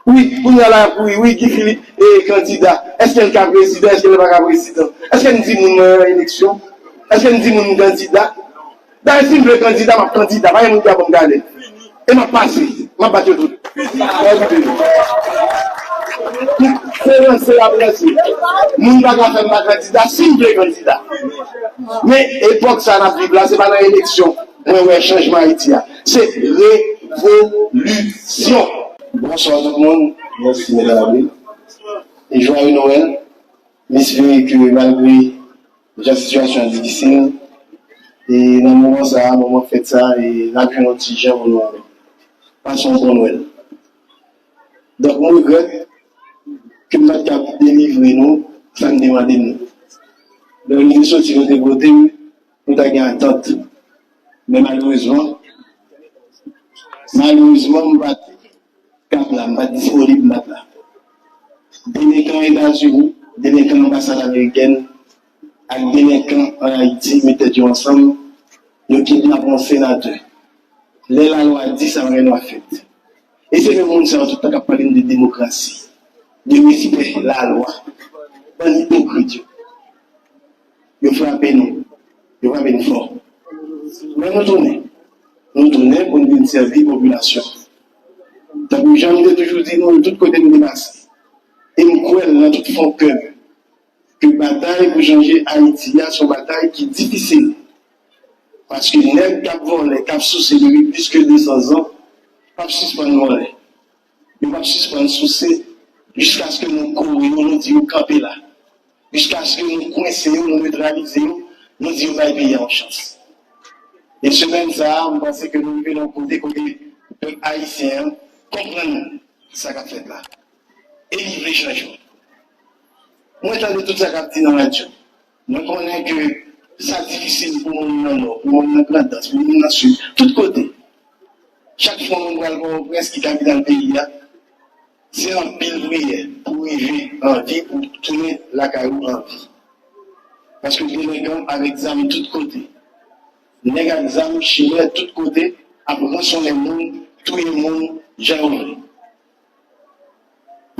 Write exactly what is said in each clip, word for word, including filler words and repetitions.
Wi, kounye a la y ap kouri, wi, Guy Philippe e kandida. Èske l ka prezidan, èske l pa ka prezidan? Èske m di moun mwen nan eleksyon? Èske m di moun m kandida? Dayè, si m vle kandida, m ap kandida. Pa gen moun ki ka ban m galè. E m ap pase. M ap bat yo tout. Se ranse y ap ranse. Moun pa ka fè m pa kandida si m vle kandida. Men epòk sa n ap viv la, se pa nan eleksyon mwen wè chanjman Ayiti a. Se revolisyon. Bonswa tout moun. Mèsi, Medam Avril. E jwaye Nwèl. M espere ke malgre jan sitiyasyon an difisil, e nan moman sa a, moman fèt sa a, e n ap jwenn yon ti jan pou nou pase yon bon Nwèl. Donk, m regrèt ke m pa t ka delivre nou sa n te mande m nan. Lè nou te soti, nou te vote, wi, nou ta gen atant. Men malerezman, malerezman, m pa t kab la, m pa t disponib, m pa t la. Delenkan Etazini, delenkan anbasad amerikèn ak delenkan ann Ayiti met tèt yo ansanm, yo kidnape yon senatè. Lè lalwa di sa, bagay nou ap fèt. E se menm moun sa yo tout tan k ap pale n de demokrasi, de respè lalwa. Bann ipokrit yo. Yo frape nou. Yo frape n fò. Men nou tounen. Nou tounen pou n vin sèvi popilasyon. Tankou jan m te toujou di nou, tout kote m te pase. E m kwè l nan tout fon kè m, ke batay pou chanje Ayiti a se yon batay ki difisil. Paske nèg k ap vòlè, k ap souse depi plis ke de san zan, p ap sispann vòlè. Yo p ap sispann souse jiskaske nou kore yo, nou di yo kanpe la. Jiskaske nou kwense yo, nou netralize yo, nou di yo bay peyi a yon chans. E semèn sa a, m panse ke nou rive nan yon kote kote pèp ayisyen an konprann sa k ap fèt la. E li vle chanjman. Mwen tande tout sa k ap di nan radyo. Mwen konnen ke sa difisil pou moun nan Nò, pou moun nan Grandans, pou moun nan Sid, tout kote. Chak fwa moun pral Pòtoprens ki kapital peyi a, se anpil priyè pou rive an vi, pou tounen lakay ou an vi. Paske delenkan avèk zam tout kote. Nèg ak zam chimè tout kote ap ransonnen moun, touye moun, jan yo vle.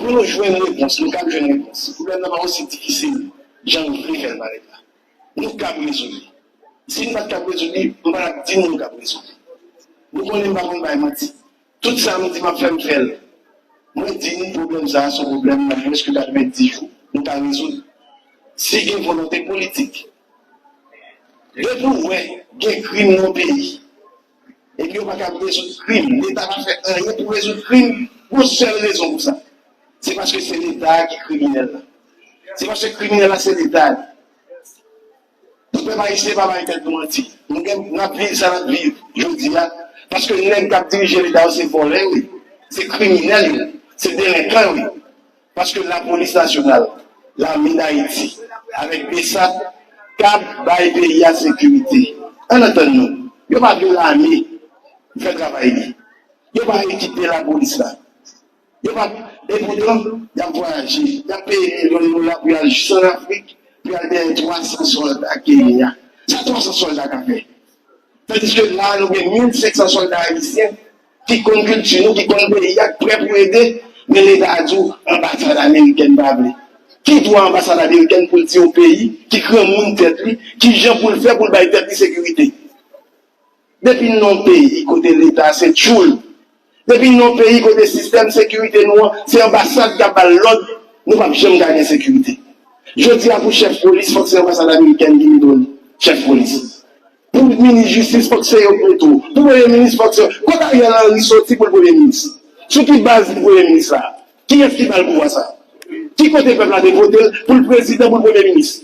Pou nou jwenn repons, nou kab jwenn repons. Pwoblèm nan pa osi difisil jan nou vle fè l parèt la. Nou kab rezoud li. Si n pa t kab rezoud li, m pa t ap di nou nou kab rezoud li. Nou konnen m pa konn bay manti. Tout sa m di m ap fè, m fè l. Mwen di nou pwoblèm sa a se yon pwoblèm nan mwens ke katrevenndis jou nou ka rezoud. Si gen volonte politik. Depi w wè gen krim nan yon peyi, epi yo pa kab rezoud krim, Leta pa fè anyen pou rezoud krim, gon sèl rezon pou sa. Se paske se Leta a ki kriminèl la. Se paske kriminèl la se Leta a. Pou pèp ayisyen pa bay tèt nou manti. Nou gen, n ap viv sa n ap viv jodi a, paske nèg k ap dirije Leta yo se vòlè yo ye, se kriminèl yo ye, se delenkan yo ye. Paske lapolis nasyonal, lame Dayiti, avèk BSAP, kab bay peyi a sekirite. Ann antann nou, yo pa vle lame fè travay li. Yo pa ekipe lapolis la. Yo pa, epoutan, y ap vwayaje, y ap peye milyon dola pou y al jis ann Afrik, pou y al dèyè twa san sòlda Kenya. Sa twa san sòlda ka fè? Tandiske la, nou gen mil senk san sòlda ayisyen ki konn kilti nou, ki konn peyi a, ki prè pou ede, men Leta a di w anbasad amerikèn pa vle. Ki dwa anbasad amerikèn pou l di yon peyi ki granmoun tèt li, ki jan pou l fè pou l bay tèt li sekirite? Depi n nan yon peyi kote Leta se tchoul, depi n nan yon peyi kote sistèm sekirite nou an se anbasad k ap ba l lòd, nou p ap janm ka gen sekirite. Jodi a pou chèf polis, fòk se anbasad amerikèn ki mete w chèf polis. Pou minis jistis, fòk se yo ki mete w. Pou premye minis, fòk se yo. Kot Ariel Henry soti pou l premye minis? Sou ki baz li premye minis la? Kiyès ki ba l pouvwa sa? Ki kote pèp la te vote l pou l prezidan, pou l premye minis?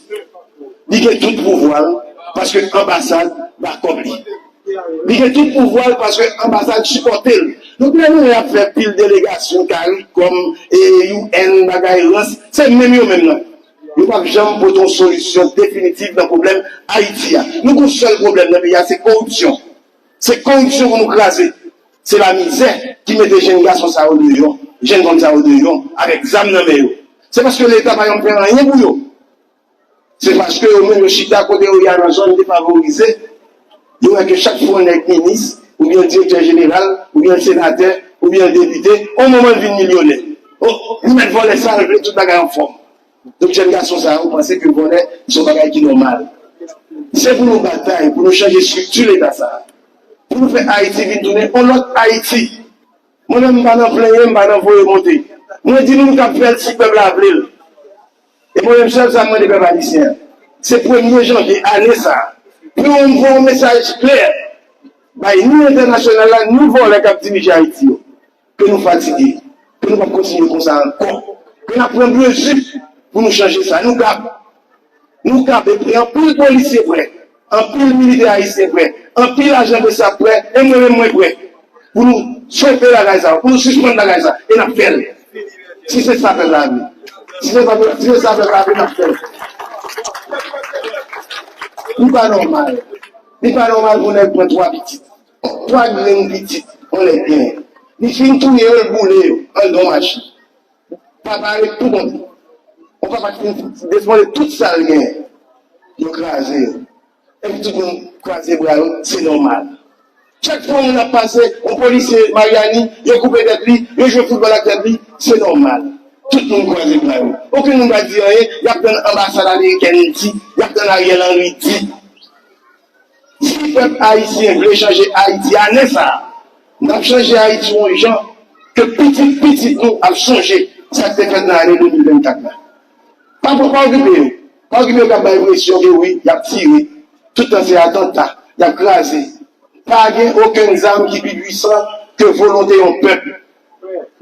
Li gen tout pouvwa l paske anbasad ba kòb li. Li gen tout pouvwa l paske anbasad sipòte l. Donk, lè nou wè y ap fè pil delegasyon, CARICOM, e, U N, bagay rans, se menm yo menm nan. Yo p ap janm pote yon solisyon definitif nan pwoblèm Ayiti a. Nou gon sèl pwoblèm nan peyi a, se koripsyon. Se koripsyon pou nou kraze. Se lamizè ki mete jenn gason sa yo deyò, jenn fanm sa yo deyò, avèk zam nan men yo. Se paske Leta pa janm fè anyen pou yo. Se paske yo menm yo chita kote yo ye a nan zòn defavorize, yo wè ke chak fwa yon nèg minis, oubyen direktè jeneral, oubyen senatè, oubyen depite, yon moman l vin milyonè. Oh, nou mèt vòlè sa l vle, tout bagay anfòm. Donk, jèn gason sa yo panse ke vòlè se yon bagay ki nòmal. Se pou nou batay, pou nou chanje estrikti Leta sa a. Pou nou fè Ayiti vin tounen yon lòt Ayiti. Mwen menm, m pa nan plenyen, m pa nan voye monte. Mwen di nou, nou kab fè l si pèp la vle l. E mwen menm, sèl sa m mande pèp ayisyen an, se premye janvye ane sa a, pou nou voye yon mesaj klè bay ni entènasyonal la, ni vòlè k ap dirije Ayiti yo, ke nou fatige, ke nou p ap kontinye konsa ankò, ke n ap pran mezi pou nou chanje sa. Nou kab. Nou kab, e anpil polisye prè, anpil militè ayisyen prè, anpil ajan BSAP prè, e mwen menm mwen prè. Pou nou stope bagay sa, pou nou sispann bagay sa, e n ap fè l. Si se sa pèp la vle. Si se sa, si se sa pèp la vle, n ap fè l. Li pa nòmal. Li pa nòmal pou nèg pran twa pitit. Twa grenn pitit, yon nèg genyen. Li fin touye yo, l boule yo, anndan yon machin. Papa yo tou mouri. Yon papa ki fin desmonte tout sa l genyen. Yo kraze yo. Epi tout moun kwaze bra yo, se nòmal. Chak fwa moun ap pase, yon polisye Maryani, yo koupe tèt li, yo jwe foutbòl ak tèt li, se nòmal. Tout moun kwaze bra yo. Okenn moun pa di anyen, y ap tann anbasad amerikèn di, y ap tann Ariel Henry di. Si pèp ayisyen vle chanje Ayiti ane sa a, n ap chanje Ayiti yon jan ke pitit pitit nou ap sonje sa k te fèt nan ane de mil vennkat la. Pa, pa, pa okipe yo. Pa okipe yo k ap bay enpresyon ke wi, y ap tire. Tout tan se atanta, y ap kraze. Pa gen okenn zam ki pi pwisan ke volonte yon pèp.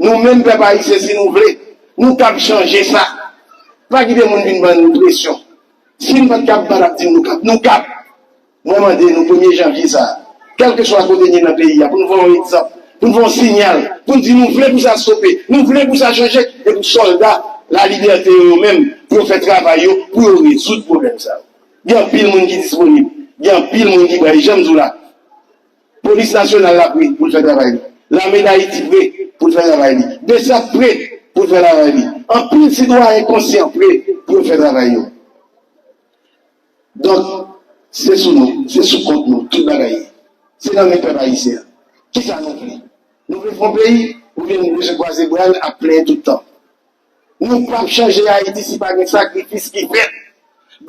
Nou menm pèp ayisyen, si nou vle, nou kab chanje sa. Pa kite moun vin ban nou presyon. Si n pa t kab bat, ap di nou kab. Nou kab. Mwen mande nou premye janvye sa a, kèlkeswa kote n ye nan peyi a, pou nou voye yon egzanp, pou nou voye yon siyal, pou nou di nou vle pou sa stope, nou vle pou sa chanje, e pou sòlda lalibète yo, yo menm, pou yo fè travay yo, pou yo rezoud pwoblèm sa yo. Gen anpil moun ki disponib, gen anpil moun ki prè, e jan m di w la, Polis Nasyonal la prè pou l fè travay li, Lame Dayiti prè pou l fè travay li, BSAP prè pou l fè travay li, anpil sitwayen konsyan prè pou yo fè travay yo. Donk, se sou nou, se sou kont nou, tout bagay ye. Se nan men pèp ayisyen an. Kisa nou vle? Nou vle fè yon peyi, oubyen nou bezwen kwaze bra n ap plenyen tout tan? Nou p ap chanje Ayiti si pa gen sakrifis ki fèt.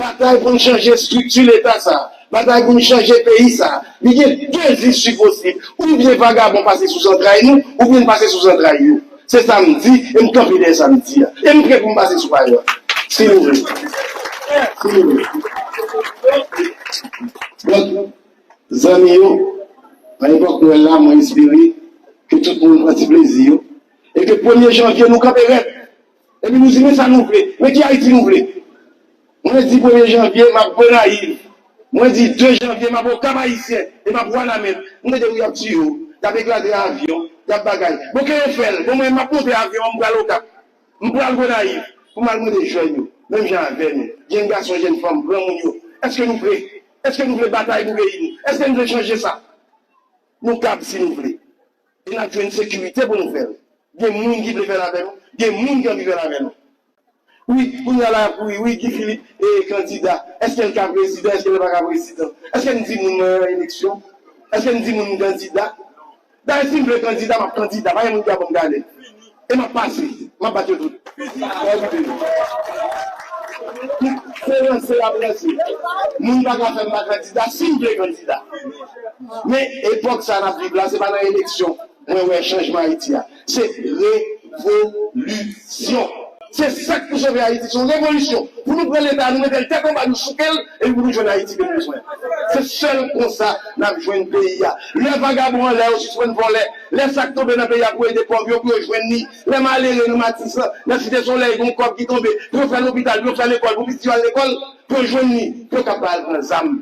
Batay pou n chanje estrikti Leta sa a, batay pou n chanje peyi sa a, li gen de isi posib. Oubyen vagabon pase sou zantray nou, oubyen n pase sou zantray yo. Se sa m di, e m kanpe dèyè sa m di a. E m prè pou m pase sou pa yo. Si nou vle. Si nou vle. Donk, zanmi yo, nan epòk Nwèl la, mwen espere ke tout moun pran ti plezi yo. E ke premye janvye, nou kanpe rèd. Epi nou di, men sa nou vle. Men ki Ayiti nou vle. Mwen di premye janvye, m ap Gonayiv. Mwen di de janvye, m ap Okap Ayisyen. E m ap Wanament. M tande wi y ap tiye yo. Y ap eklate avyon. Y ap bagay. Bon, ke yo fè l. Bon, mwen, m ap monte avyon an, m pral Okap. M pral Gonayiv. Pou m al mande jèn yo. Menm jan avè nou. Jèn gason, jèn fanm, granmoun yo. Èske nou prè? Èske nou vle batay pou peyi nou? Èske nou vle chanje sa? Nou kab si nou vle. E n ap jwenn sekirite pou nou fè l. Gen moun ki vle fè l avè nou, gen moun ki anvi fè l avè nou. Wi, kounye a la y ap kouri, wi, Guy Philippe e kandida. Èske l ka prezidan, èske l pa ka prezidan? Èske n di moun mwen an eleksyon? Èske n di moun m kandida? Dayè, si m vle kandida, m ap kandida, pa gen moun ki ka ban m gade. E m ap pase, m ap bat yo tout. Mwen okipe yo. Se ranse y ap ranse. Moun pa ka fè m pa kandida, si m vle kandida. Men epòk sa n ap viv la, se pa nan eleksyon mwen wè chanjman Ayiti a. Se revolisyon. Se sa k pou sove Ayiti, se yon revolisyon. Pou nou pran Leta, nou mete l tèt anba, nou souke l, epi pou nou jwenn Ayiti ke nou bezwen. Se sèl konsa n ap jwenn peyi a. Lè vagabon anlè yo sispann vòlè, lè sa k tonbe nan peyi a pou ede pòv yo, pou yo jwenn li, lè malere nan Matisan, nan Site Solèy, gen yon kòb ki tonbe, pou yo fè lopital, pou yo fè lekòl, pou pitit yo al lekòl, pou yo jwenn li, pou yo kab pa al pran zam.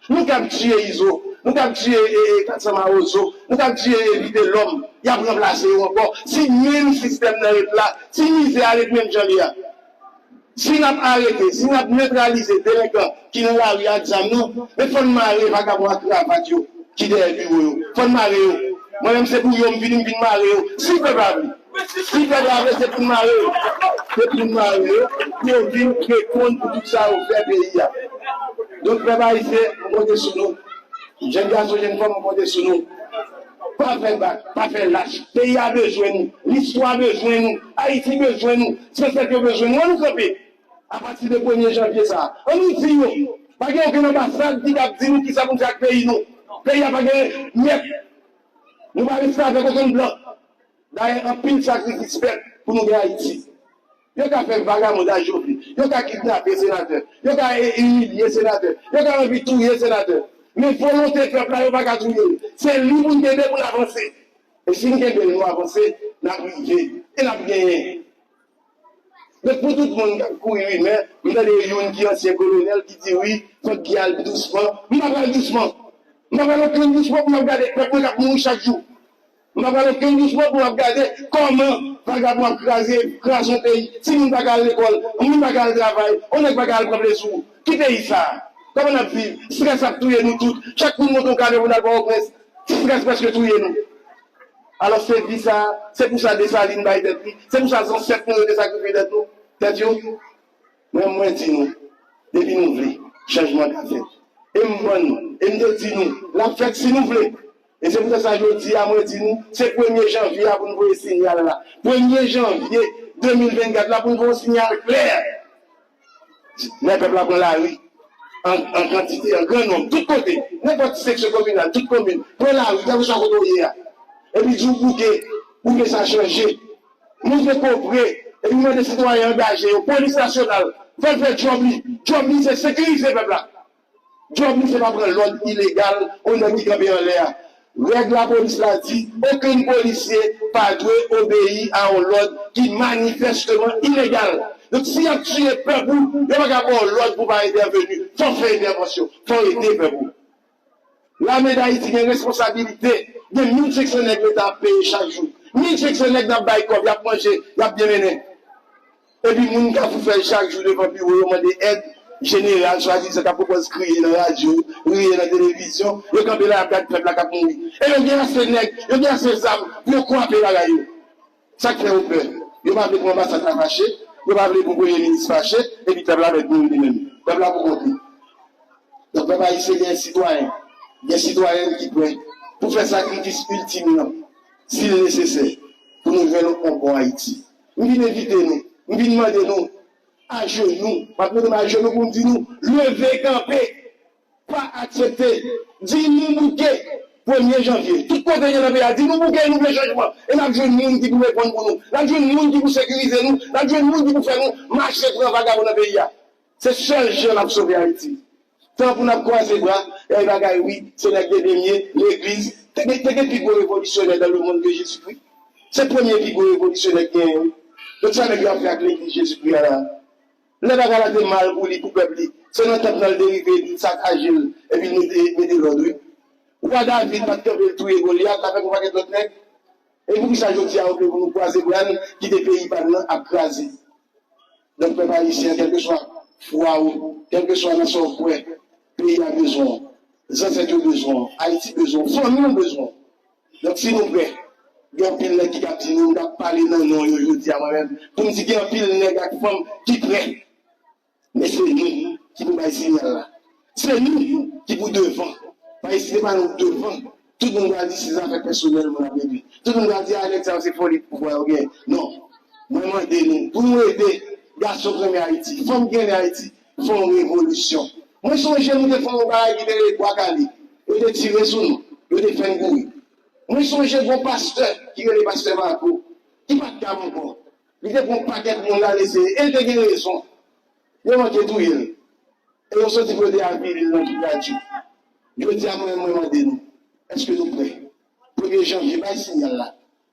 Nou kab tiye Izo, nou kab tiye e, e, Katsan Mawozo, nou kab tiye e, Vitelòm, y ap ranplase yo ankò. Si menm sistèm nan ret la, si mizè a ret menm jan li a, si n ap arete, si n ap netralize delenkan ki nan lari ak zam nan, men fò n mare vagabon ak kravat yo ki dèyè biwo yo. Fò n mare yo. Mwen menm se pou yo m vini, m vin mare yo. Si pèp la vle. Si pèp la vle, se pou n mare yo. Se pou n mare yo. Pou yo vin reponn pou tout sa yo fè peyi a. Donk, pèp ayisyen, m konte sou nou. Jèn gason, jèn fanm, m konte sou nou. Pa fè bak, pa fè lach. Peyi a bezwen nou. Listwa bezwen nou. Ayiti bezwen nou, zansèt yo bezwen nou. Ann nou kanpe. Apati de premye janvye sa a, ann nou di yo, pa gen okenn anbasad ki kab di nou kisa pou n fè ak peyi nou. Peyi a pa gen mèt. Nou pa restavèk okenn blan. Dayè, anpil sakrifis fèt pou nou gen Ayiti. Yo ka fè vagabondaj yo vle. Yo ka kidnape senatè. Yo ka e- imilye senatè. Yo ka anvi touye senatè. Men volonte pèp la, yo pa ka touye l. Se li pou n kenbe pou n avanse. E si n kenbe l, nou avanse, n ap rive. E n ap genyen. Donk, pou tout moun k ap kouri rimè, m tande youn ki ansyen kolonèl ki di, wi, fòk Guy al dousman. M pa pral dousman. M pa pral okenn dousman pou m ap gade pèp mwen k ap mouri chak jou. M pa pral okenn dousman pou m ap gade kòman vagabon ap kraze, kraze yon peyi. Timoun pa ka al lekòl, moun pa ka al travay, yon nèg pa ka al pran plezi. Ki peyi sa a? Kòman n ap viv? Estrès ap touye nou tout. Chak moun monte yon kamyon pou n al Pòtoprens, estrès prèske touye nou. Alò, se vi sa a, se pou sa Desalin bay tèt li, se pou sa zansèt nou yo te sakrifye tèt nou, tèt yo. Mwen, mwen di nou, depi nou vle, chanjman ka fèt. E m ban nou, e m te di nou, l ap fèt si nou vle. E se poutèt sa jodi a, mwen di nou, se premye janvye a pou n voye siyal la. Premye janvye de mil vennkat la pou n voye yon siyal klè. Lè pèp la pran lari, an, an kantite, an gran nonb, tout kote, nenpòt seksyon kominal, tout komin, pran lari, kèlkeswa kote w ye a. Epi di w bouke, bouke sa chanje. Moute Kopre, epi mande sitwayen angaje yo, polis nasyonal, fè l fè djòb li. Djòb li se sekirize pèp la. Djòb li se pa pran lòd ilegal yon nèg ki kanpe anlè a. Règ lapolis la di, okenn polisye pa dwe obeyi a yon lòd ki manifèsteman ilegal. Donk, si y ap tiye pèp ou, yo pa ka ba w lòd pou w pa entèveni. Fò w fè entèvansyon, fò w ede pèp ou. Lame d Ayiti gen responsabilite. Gen mil senk san nèg leta ap peye chak jou. Mil senk san nèg n ap bay kòb, y ap manje, y ap byen mennen. Epi moun Kafou Fèy chak jou devan biwo yo mande èd, jeneral swadizan k ap pwopòz kriye nan radyo, riye nan televizyon, yo kanpe la y ap gade pèp la k ap mouri. E yo gen ase nèg, yo gen ase zam pou yo kwape bagay yo. Sa k fè yo pè? Yo pa vle pou anbasad la fache, yo pa vle pou premye minis fache, epi pèp la mèt mouri li menm. Pèp la pou kont li. Donk, pèp ayisyen gen sitwayen, gen sitwayèn ki prè pou fè sakrifis iltim nan, si l nesesè, pou nou jwenn yon bon Ayiti. M vin envite nou, m vin mande nou, ajenou, m ap mete m ajenou pou m di nou, leve kanpe, pa aksepte, di nou bouke, premye janvye. Tout kote n ye nan peyi a, di nou bouke, nou vle chanjman. E n ap jwenn moun ki pou reponn pou nou. N ap jwenn moun ki pou sekirize nou. N ap jwenn moun ki pou fè nou mache pran vagabon nan peyi a. Se sèl jan n ap sove Ayiti. Tan pou n ap kwaze bra, e bagay wi, se nèg de demye, legliz. Te gen, te gen pi gwo revolisyonè dans le monde que Jésus-Christ. Se premye pi gwo revolisyonè k genyen wi. Donk sa nèg yo ap fè ak legliz Jezikri a la? Lè bagay la te mal pou li, pou pèp li, se nan tanp nan l te rive, epi l sakaje l, epi l mete, mete lòd wi. Wa David pa t kanpe l touye Golyat, l avèk yon pakèt lòt nèg. E poukisa jodi a yo vle pou nou kwaze bra n, kite peyi pa n nan ap kraze? Donk, pèp ayisyen, kèlkeswa fwa ou, kèlkeswa nan sa w kwè, peyi a bezwen w, zansèt yo bezwen w, Ayiti bezwen w, fanmi w bezwen w. Donk, si nou prè, gen anpil nèg ki kab di nou, m kab pale nan non yo jodi a mwen menm, pou m di gen anpil nèg ak fanm ki prè. Men se nou ki pou bay siyal la. Se nou ki pou devan. Pa ezite pa nou devan. Tout moun pral di se zafè pèsonèl moun ap regle. Tout moun pral di a nèg sa yo se foli pouvwa yo genyen. Non. Mwen mande nou pou nou ede gason k renmen Ayiti, fanm ki renmen Ayiti, fè yon revolisyon. Mwen sonje nou te fè yon bagay ki te rele Bwa Kale. Yo te tire sou nou. Yo te fè n kouri. Mwen sonje gon pastè ki rele pastè Marco, ki pa t kab ankò. Li te pran yon pakèt moun l al eseye. E l te gen rezon. Yo manke touye l. E yo soti pou yo te avili l nan tout radyo. Jodi a, mwen, mwen mande nou, èske nou prè? Premye janvye, bay siyal la.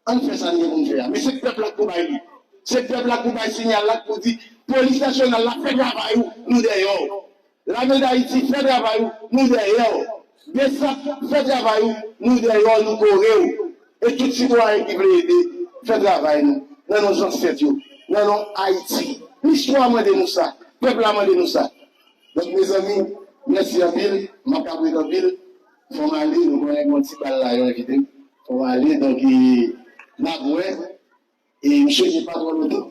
Ann fè sa n gen pou n fè a. Men se pèp la k pou bay li. Se pèp la k pou bay siyal la, k pou di, polis nasyonal la, fè travay ou, nou dèyè w. Lame d Ayiti, fè travay ou, nou dèyè w. Besap, fè travay ou, nou dèyè w, nou kore w. E tout sitwayen ki vle ede, fè travay nou. Nan non zansèt yo, nan non Ayiti. Listwa mande nou sa, pèp la mande nou sa. Donk, mezanmi, mèsi anpil. M ap ka ret anpil. Fò m ale, nou konnen gen yon ti bal la, yo envite m. Fò m ale, donk, e, n ap wè. E m swete pa twò lontan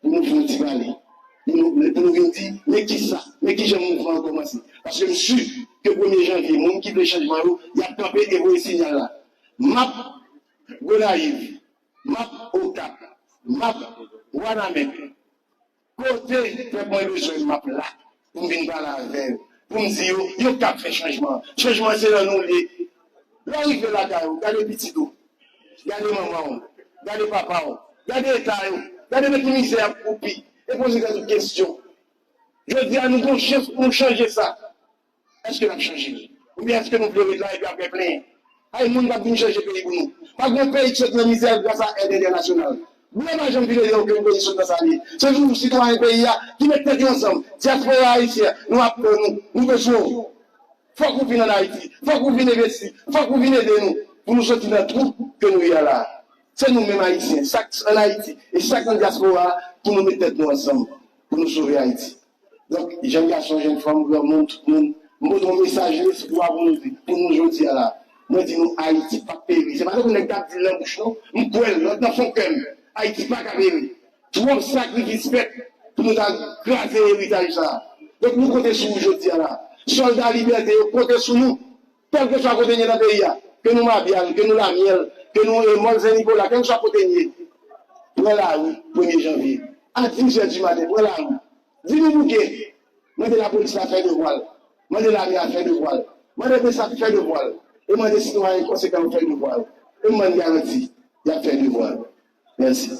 pou nou fè yon ti pale. Pou nou, pou nou vin di, men kisa, men kijan mouvman an kòmanse. Paske m si ke premye janvye, moun ki vle chanjman yo, y ap kanpe e voye siyal la. M ap Gonayiv, m ap Okap, m ap Wanament, kote pèp mwen bezwen m, m ap la pou m vin pale avè yo, pou m di yo, yo kab fè chanjman. Chanjman se nan nou l ye. Lè w rive lakay ou, gade pitit ou, gade manman w, gade papa w, gade eta yo, gade nan ki mizè y ap kwoupi, e poze tèt ou kesyon. Jodi a, nou gen yon chans pou nou chanje sa. Èske n ap chanje? Oubyen èske nou vle ret la epi apre plenyen? Ay, moun p ap vin chanje peyi pou nou. Pa gen yon peyi ki sot nan mizè gras a èd entènasyonal. Blan pa janm vin ede okenn peyi sot nan sa li ye. Se nou, sitwayen peyi a, ki met tèt yo ansanm. Dyaspora ayisyen, nou ap pran nou, nou bezwen w. Fòk ou vin ann Ayiti, fòk ou vin envesti, fòk ou vin ede nou pou nou soti nan twou ke nou ye a la. Se nou menm Ayisyen, sa k ann Ayiti e sa k nan dyaspora a, pou nou met tèt nou ansanm, pou nou sove Ayiti. Donk, jèn gason, jèn fanm, granmoun, tout moun, m pote yon mesaj lespwa pou nou di, pou nou jodi a la. Mwen di nou, Ayiti p ap peri. Se pa tankou nèg t ap di l nan bouch, non. M kwè l, nan fon kè m. Ayiti pa ka peri. Twòp sakrifis fèt pou nou ta kraze eritaj sa a. Donk, nou konte sou ou jodi a la. Sòlda libète yo konte sou nou. Kèlkeswa kote n ye nan peyi a, ke nou Mabyal, ke nou Lamyèl, ke nou e Mòn Sen Nikola, kèlkeswa kote n ye, pran lari premye janvye. A dis è di maten, pran lari. Di nou bouke. Mande lapolis la fè devwa l. Mande lame a fè devwa l. Mande B S A P fè devwa l. E mande sitwayen konsekan yo fè devwa yo. E m ban n garanti, y ap fè devwa yo. Mèsi.